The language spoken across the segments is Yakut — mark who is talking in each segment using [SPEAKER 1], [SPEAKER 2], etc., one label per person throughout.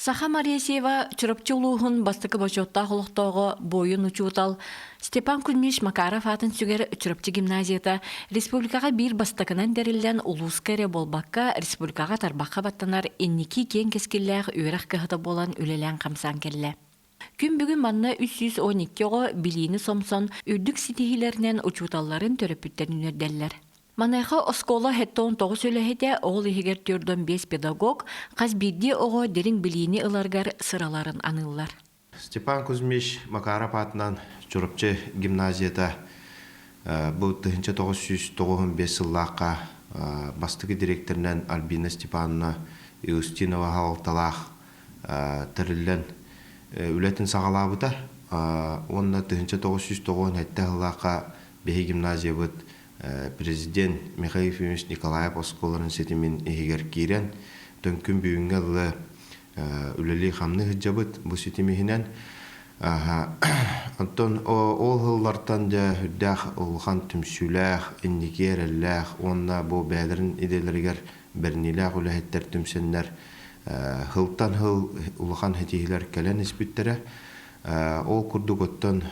[SPEAKER 1] Саха Маресьева Чурапчы улууһун бастакы бочуоттаах олохтооҕо буойун учуутал Степан Кузьмич Макаров аатын сүгэр Чурапчы гимназията республикаҕа биир бастакынан тэриллэн улууска эрэ буолбакка республикаҕа тарбахха баттанар инники киэҥ кэскиллээх үөрэх кыһата буолан үлэлээн-хамсаан кэллэ. Күн бүгүн манна 312 оҕо билиини сомсон үрдүк ситиһиилэринэн учууталларын төрөппүттэрин үөрдэллэр. Маныаха оскуола 79 үлэһитэ, ол иһигэр 45 педагог, хас биирдии оҕо дириҥ билиини ыларыгар сыраларын аныыллар.
[SPEAKER 2] Степан Кузьмич Макаров аатынан Чурапчы гимназията бу 1995 сыллаахха бастакы директорынан Альбина Степановна Иустинова салалталаах тэриллэн үлэтин саҕалаабыта. Уонна 1997 сыллаахха биһи гимназиябыт президент Михаил Ефимович Николаев оскуоларын ситимин иһигэр киирэн, төҥкүн бүгүҥҥэ дылы үлэлии-хамныы сылдьабыт бу ситим иһинэн. Оттон ол сыллартан дьэ үрдээх улахан түмсүүлээх, инники эрэллээх уонна бу бэйэлэрин идэлэригэр бэриниилээх үлэһиттэр түмсэннэр сылтан сыл улахан ситиһиилэр кэлэн испиттэрэ. Ол курдук оттон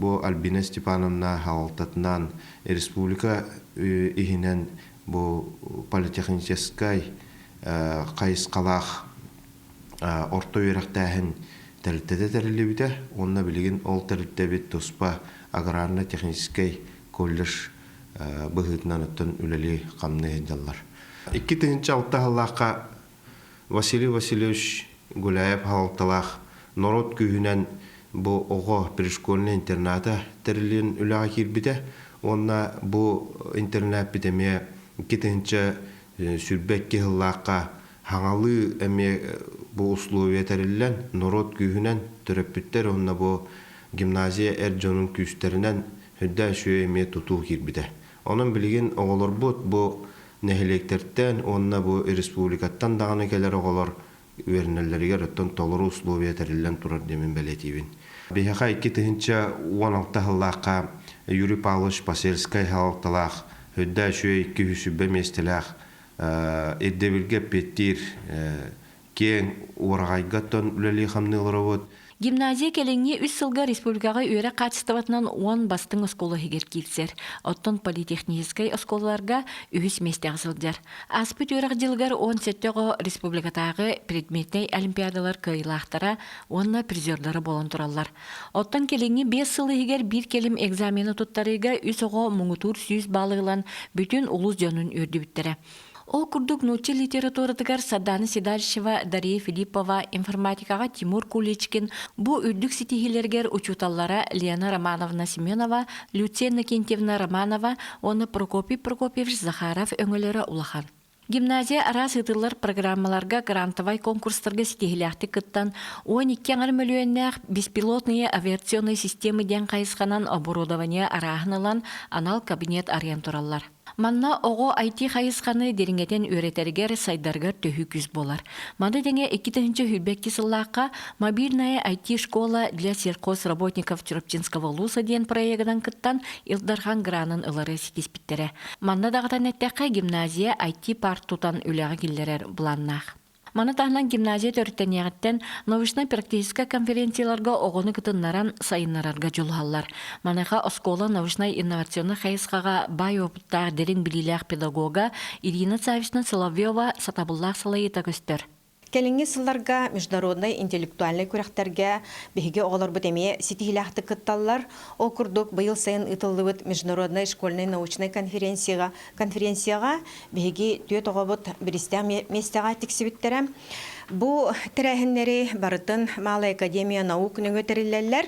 [SPEAKER 2] Бу Альбина Степановна салалтатынан республика иһинэн бу политехническай хайысхалаах орто үөрэхтээһин тэрилтэтэ тэриллибитэ уонна билигин ол тэрилтэбит туспа аграрно-техническэй колледж быһыытынан оттон үлэлии-хамныы сылдьаллар. 2006 сыллаахха Василий Васильевич Гуляев салалталаах норуот күүһүнэн бу оҕо пришкольнай интерната тэриллэн үлэҕэ киирбитэ уонна бу интернаппит эмиэ 2022 сыллаахха хаҥалыы эмиэ бу условия тэриллэн норуот күүһүнэн төрөппүттэр уонна бу гимназия эр дьонун күүстэринэн үрдэ үчүгэй эмиэ тутуу киирбитэ. Онон билигин оҕолорбут бу нэһилиэктэртэн уонна бу республикаттан даҕаны кэлэр оҕолор үөрэнэллэригэр оттон толору условия тэриллэн турар диэмин бэлиэтиибин. Биһиэхэ 2016 сыллаахха Юрий Павлович Посельскай салалталаах үрдэ үчүгэй 220 миэстэлээх ирдэбилгэ эппиэттиир киэҥ уораҕайга оттон үлэлии-хамныы олоробут.
[SPEAKER 1] Гимназия кэлиҥҥи үс сылга республикаҕа үөрэх хаачыстыбатынан 10 бастыҥ оскуола иһигэр киирсэр. Оттон политехническэй оскуолаларга үһүс миэстэҕэ сылдьар. Ааспыт үөрэх дьылыгар 17 оҕо республикатааҕы предметнэй олимпиадалар кыайыылаахтара уонна призердара буолан тураллар. Оттон кэлиҥҥи 5 сыл иһигэр биир кэлим экзамены туттарыыга үс оҕо муҥутуур 100 балл ылан бүтүн улуус дьонун үөрдүбүттэрэ. Ол курдук нуучча литературатыгар Сардана Седалищева, Дария Филиппова, информатикаҕа Тимур Куличкин бу үрдүк ситиһиилэригэр учууталлара Лена Романовна Семенова, Люция Иннокентьевна Романова уонна Прокопий Прокопьевич Захаров өҥөлөрө улахан. Гимназия араас ыытыллар программаларга грантовай конкурстарга ситиһилээхтик кыттан, 12 аҥар мөлүйүөннээх беспилотные авиационные системы диэн хайысханан оборудование арааһын ылан анал кабинет арыйан тураллар. Манна оҕо IT хайысханы дириҥэтэн үөрэтэригэр, сайдарыгар төһүү күүс буолар. Маны тэҥэ 2022 сыллаахха «Мобильная IT-школа для сельхозработников Чурапчинского улуса» диэн проегынан кыттан Ил Дархан гранын ылары ситиспиттэрэ. Манна даҕатан эттэххэ, гимназия IT-парк тутан үлэҕэ киллэрэр былааннаах. Маны таһынан гимназия төрүттэниэҕиттэн научнай-практическай конференцияларга оҕону кытыннаран сайыннарарга дьулуһаллар. Маныаха оскуола научнай-инновационнай хайысхаҕа баай уопуттаах дириҥ билиилээх педагога Ирина Саввична Соловьева сатабыллаах салайыыта көстөр.
[SPEAKER 3] Кэлиҥҥи сылларга международнай интеллектуальнай күрэхтэргэ биһиги оҕолорбут эмиэ ситиһиилээхтик кытталлар. Ол курдук быйыл сайын ыытыллыбыт международнай школьнай научнай конференцияҕа конференцияҕа биһиги түөрт оҕобут биристээх миэстэҕэ тиксибиттэрэ. Бу тэрээһиннэри барытын Малая академия наук нөҥүө тэриллэллэр.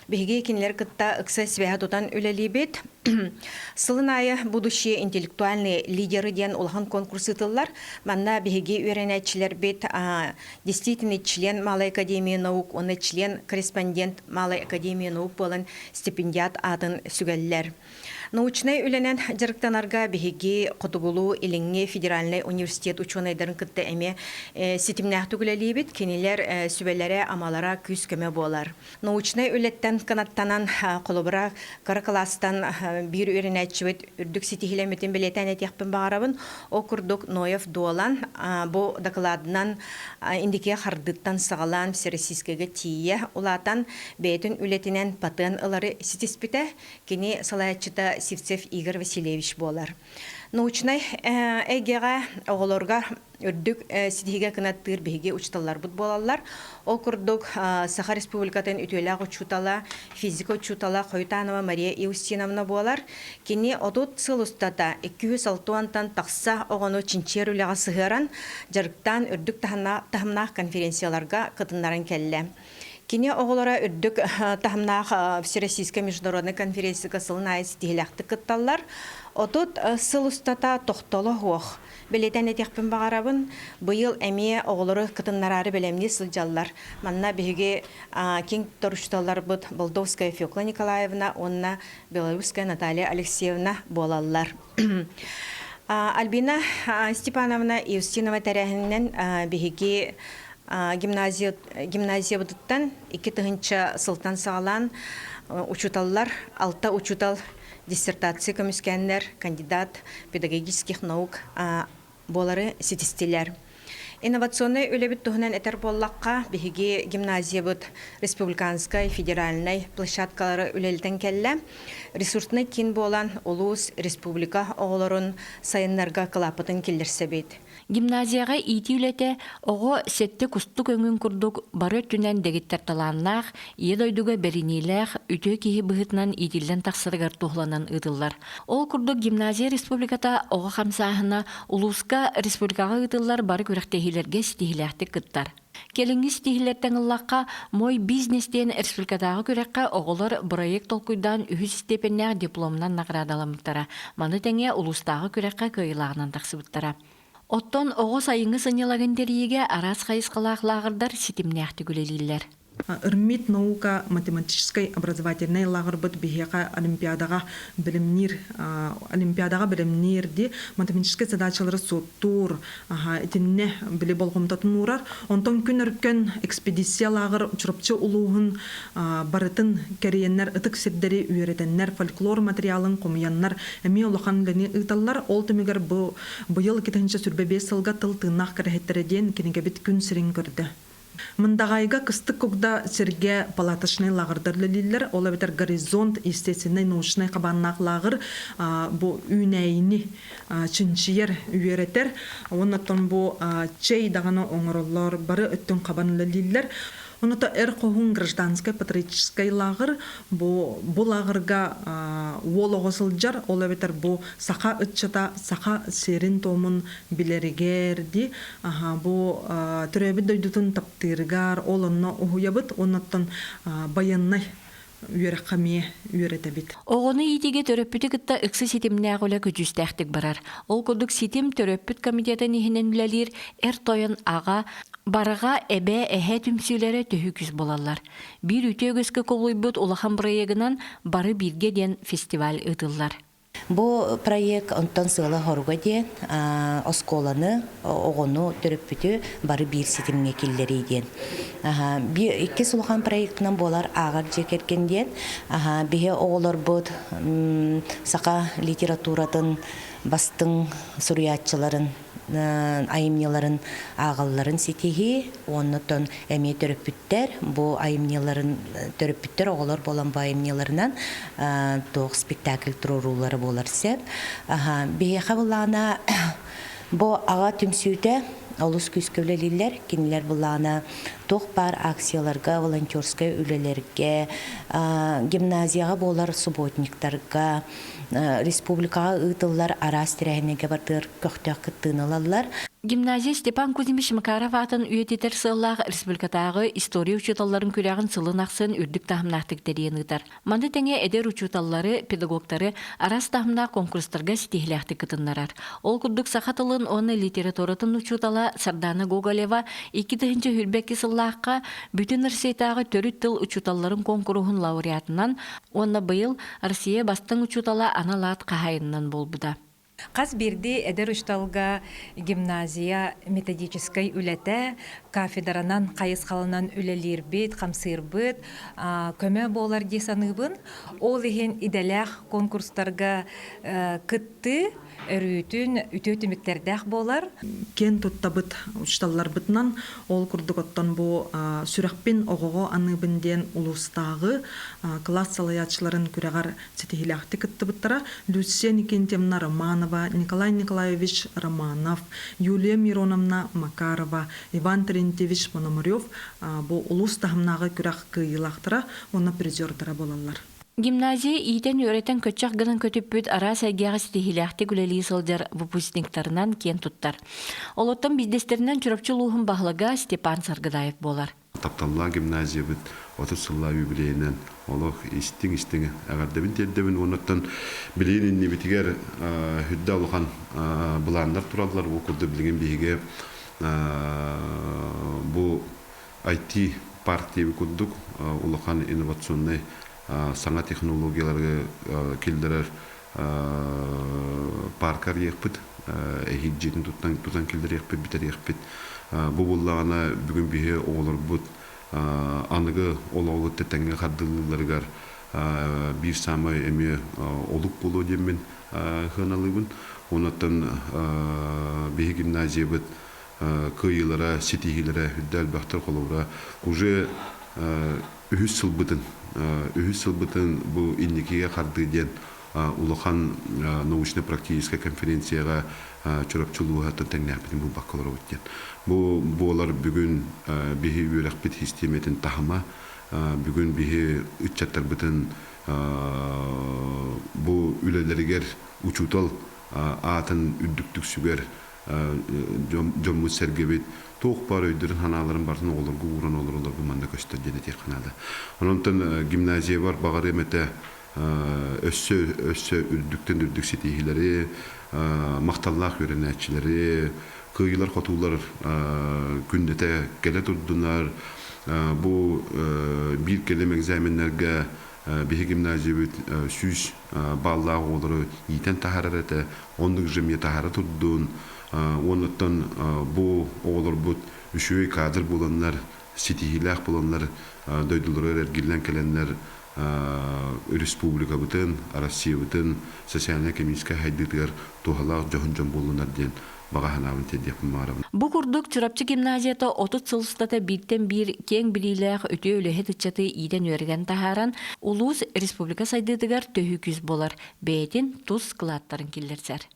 [SPEAKER 3] Биһиги кинилэр кытта ыкса свяһа тутан үлэлиибит. Сылын аайы «Будущие интеллектуальные лидеры» диэн улахан конкурс ыытыллар. Манна биһиги үөрэнээччилэрбит действительный член Малой академии наук уонна член-корреспондент Малой академии наук буолан стипендиат аатын сүгэллэр. Научнай үлэнэн дьарыктанарга биһиги Хотугулуу-Илиҥҥи федеральнай университет учуонайдарын кытта эмиэ ситимнээхтик үлэлиибит. Кинилэр сүбэлэрэ-амалара күүс-көмө буолар. Научнай үлэттэн кынаттанан, холобура, кыра кылаастан биир үөрэнээччибит үрдүк ситиһиилэммитин бэлиэтээн этиэхпин баҕарабын. Ол курдук Ноев Дуолан бу дакылаадынан индикигэ хардыыттан саҕалаан Всероссийскайга тиийэ улаатан бэйэтин үлэтинэн патент ылары ситиспитэ. Кини салайааччыта Сивцев Игорь Васильевич буолар. Научнай эйгэҕэ оҕолорго үрдүк ситиһиигэ кынаттыыр биһиги учууталларбыт буолаллар. Ол курдук Саха Республикатын үтүөлээх учуутала, физика учуутала Хоютанова Мария Иустиновна буолар. Кини 30 сыл устата 260-тан тахса оҕону чинчийэр үлэҕэ сыһыаран, дьарыктаан үрдүк таһымнаах конференцияларга кытыннаран кэллэ. Кини оҕолоро үрдүк таһымнаах Всероссийскай международнай конференцияга сылын аайы ситиһилээхтик кытталлар. 30 сыл устата тохтоло суох. Бэлиэтээн этиэхпин баҕарабын, быйыл эмиэ оҕолору кытыннараары бэлэмнии сылдьаллар. Манна биһиги киҥ торучталларбыт Болдовская Фекла Николаевна уонна Белорусская Наталья Алексеевна буолаллар. Альбина Степановна Иустинова тэрээһининэн биһиги гимназия гимназиябытыттан 2000 сылтан саҕалаан учууталлар, алта учуутал диссертация көмүскээннэр, кандидат педагогических наук буолары ситистилэр. Инновационнай үлэбит туһунан этэр буоллахха, биһиги гимназиябыт республиканскай, федеральнай площадкалары үлэлэтэн кэллэ. Ресурснай киин буолан улуус, республика оҕолорун сайыннарга кылааппытын киллэрсэбит.
[SPEAKER 1] Гимназияҕа иитии үлэтэ оҕо сэттэ кустук өҥүн курдук бары өттүнэн дэгиттэр талааннаах, Ийэ дойдуга бэриниилээх, үтүө киһи быһыытынан иитиллэн тахсарыгар туһуланан ыытыллар. Ол курдук гимназия республиката оҕо хамсааһына улууска, республикаҕа ыытыллар бары күрэхтэһиилэргэ ситиһиилээхтик кыттар. Кэлиҥҥи ситиһиилэртэн ыллахха, «Мой бизнес» диэн республикатааҕы күрэххэ оҕолор бырайыак толкуйдаан үһүс степеннээх дипломунан наҕараадаламмыттара. Маны тэҥэ улуустааҕы күрэххэ кыайыылааҕынан тахсыбыттара. Оттон оҕо сайыҥҥы сынньалаҥын тэрийиигэ араас хайысхалаах лааҕырдар ситимнээхтик үлэлииллэр.
[SPEAKER 4] РМИТ наука математическай образовательнай лааҕырбыт биһиэхэ олимпиадаҕа бэлэмниир олимпиадаҕа бэлэмниир ди математическай задачалары суоттуур итиннэ били болҕомтотун уурар. Онтон күн өркөн экспедиция лааҕыр Чурапчы улууһун барытын кэрийэннэр ытык сирдэри үөрэтэннэр фольклор материалын хомуйаннар эмиэ улахан үлэни ыыталлар. Ол түмүгэр бу быйыл 2025 сылга тыл тыыннаах кэрэһиттэрэ диэн кинигэбит күн сирин көрдө. Мындаҕайга кыстык кугда сиргэ палаточнай лааҕырдар үлэлииллэр. Ол эбэтэр горизонт естественнай научнай хабааннаах лааҕыр бу үүнээйини чинчийэр, үөрэтэр. Оннуттан бу чэй даҕаны оҥороллор, бары өттүн хабан үлэлииллэр. Онута Эр Хоһуун гражданскай патриотическай лааҕыр бу бу лааҕырга уол оҕо сылдьар, ол эбэтэр бу саха ыччата саха сиэрин-туомун билэригэр ди Аха, бу төрөөбүт дойдутун таптыырыгар ол онно уһуйабыт уонна байыаннай үөрэххэ эмиэ үөрэтэбит.
[SPEAKER 1] Оҕону иитиигэ төрөппүтү кытта ыкса ситимнээх үлэ көдьүүстээхтик барар. Ол курдук ситим төрөппүт комитетын иһинэн үлэлиир эр тойон аҕа, барҕа, эбээ, эһээ түмсүүлэрэ төһүү күүс буолаллар. Биир үтүө үгэскэ кубулуйбут улахан бырайыагынан Бары бииргэ диэн фестиваль ыытыллар.
[SPEAKER 5] Бу проект онтон сыала-соруга диэн оскуоланы, оҕону, төрөппүтү бары биир ситимҥэ киллэрии диэн. Иккис улахан проектынан буолар ааҕар дьиэ кэргэн диэн. Биһи оҕолорбут саха литературатын бастыҥ суруйааччыларын айымньыларын ааҕалларын ситиһии, оннуттан эмиэ төрөппүттэр бу айымньыларын төрөппүттэр оҕолор буолан бу айымньыларынан туох спектакль туруоруулара буолар сөп. Биһиэхэ былаана бу аҕа түмсүүтэ олус күүскэ үлэлииллэр. Кинилэр былаана туох баар акцияларга, волонтерскай үлэлэргэ, гимназияҕа буолар субботниктарга, республикаҕа ыытыллар араас тэрээһиннэргэ бардыар көхтөөх кыттыыны ылаллар.
[SPEAKER 1] Гимназия Степан Кузьмич Макаров аатын үйэтитэр сыаллаах республикатааҕы история учууталларын күрэҕин сылын ахсын үрдүк таһымнаахтык тэрийэн ыытар. Маны тэҥэ эдэр учууталлары, педагогтары араас таһымнаах конкурстарга ситиһиилээхтик кытыннарар. Ол курдук саха тылын уонна литературатын учуутала Сардана Гоголева 2022 сыллаахха Бүтүн Россиятааҕы төрүт тыл учууталларын куонкуруһун лауреатынан уонна быйыл Россия бастыҥ учуутала анал аат хаһаайынынан буолбута.
[SPEAKER 6] Хас биирдии эдэр учууталга гимназия методическай үлэтэ кафедранан хайысхаланан үлэлиирбит, хамсыырбыт көмө буолар дии саныыбын. Ол иһин идэлээх конкурстарга кыттыы өрүүтүн үтүө түмүктэрдээх буолар.
[SPEAKER 4] Киэн туттабыт учууталларбытынан ол курдук оттон бу сүрэхпин оҕоҕо аныыбын диэн улуустааҕы кылаас салайааччыларын күрэҕэр ситиһиилээхтик кыттыбыттара Люция Никентьевна Романова, Николай Николаевич Романов, Юлия Мироновна Макарова, Иван Терентьевич Пономарев бу улуус таһымнааҕы күрэх кыайыылаахтара уонна призердара буолаллар.
[SPEAKER 1] Гимназия иитэн-үөрэтэн көччөх гынан көтүппүт араас эйгэҕэ ситиһиилээхтик үлэлии сылдьар выпускниктарынан киэн туттар. Олортон биирдэстэринэн Чурапчы улууһун баһылыга Степан Саргыдаев буолар.
[SPEAKER 7] Тапталлаах гимназиябыт 30 сыллаах юбилейынан олох истиҥ-истиҥ эҕэрдэбин тиэрдэбин уоннаттан билигин иннибитигэр үрдэ улахан былааннар тураллар. Ол курдук билигин биһиги бу IT партия курдук улахан инновационнай саҥа технологиялары киллэрэр парка арыйыахпыт, эһиил дьиэтин тутан киллэриэхпит, бүтэриэхпит. Бу буллаҕына бүгүн биһи оҕолорбут аныгы олоҕу кытта тэҥҥэ хардыылыылларыгар биир саамай эмиэ олук буолуо диэммин сыаналыыбын. Онуттан биһи гимназиябыт кыайыылара, ситиһиилэрэ үрдэ элбэхтэр холобура уже үһүс сылбытын үһүс сылбытын бу инникигэ хардыы диэн улахан научно-практическай конференцияҕа Чурапчы улууһуттан тэҥнээхпитин булбакка олоробут диэн. Бу буолар бүгүн биһи үөрэхпит систиэмэтин таһыма, бүгүн биһи ыччаттарбытын бу үлэлэригэр учуутал аатын үрдүктүк сүгэр дьоммут-сэргэбит туох баар өйдөрүн-санааларын барытын оҕолорго ууран олороллорго манна көстөр диэн этиэххэ наада. Онон гимназиябар баҕарыам этэ өссө өссө үрдүктэн үрдүк ситиһиилэри, махталлаах үөрэнээччилэри, кыайыылар-хотуулар күннэтэ кэлэ турдунар. Бу биир кэлим экзаменнарга биһи гимназиябыт 100 бааллаах оҕолору иитэн таһаарар этэ. Оннук же эмиэ таһаара турдун. Уоннаттан бу оҕолорбут үчүгэй кадр буоланнар, ситиһиилээх буоланнар дойдуларыгар эргиллэн кэлэннэр республикабытын, Россиябытын социальнай-экономическай сайдыытыгар туһалаах дьоһун дьон буоллунар диэн баҕа санаабын тиэрдиэхпин баҕарабын.
[SPEAKER 1] Бу курдук Чурапчы гимназията 30 сыл устата бииртэн биир киэҥ билиилээх үтүө үлэһит ыччаты иитэн-үөрэтэн таһааран, улуус республика сайдыытыгар төһүү күүс буолар, бэйэтин тус кылааттарын киллэрсэр.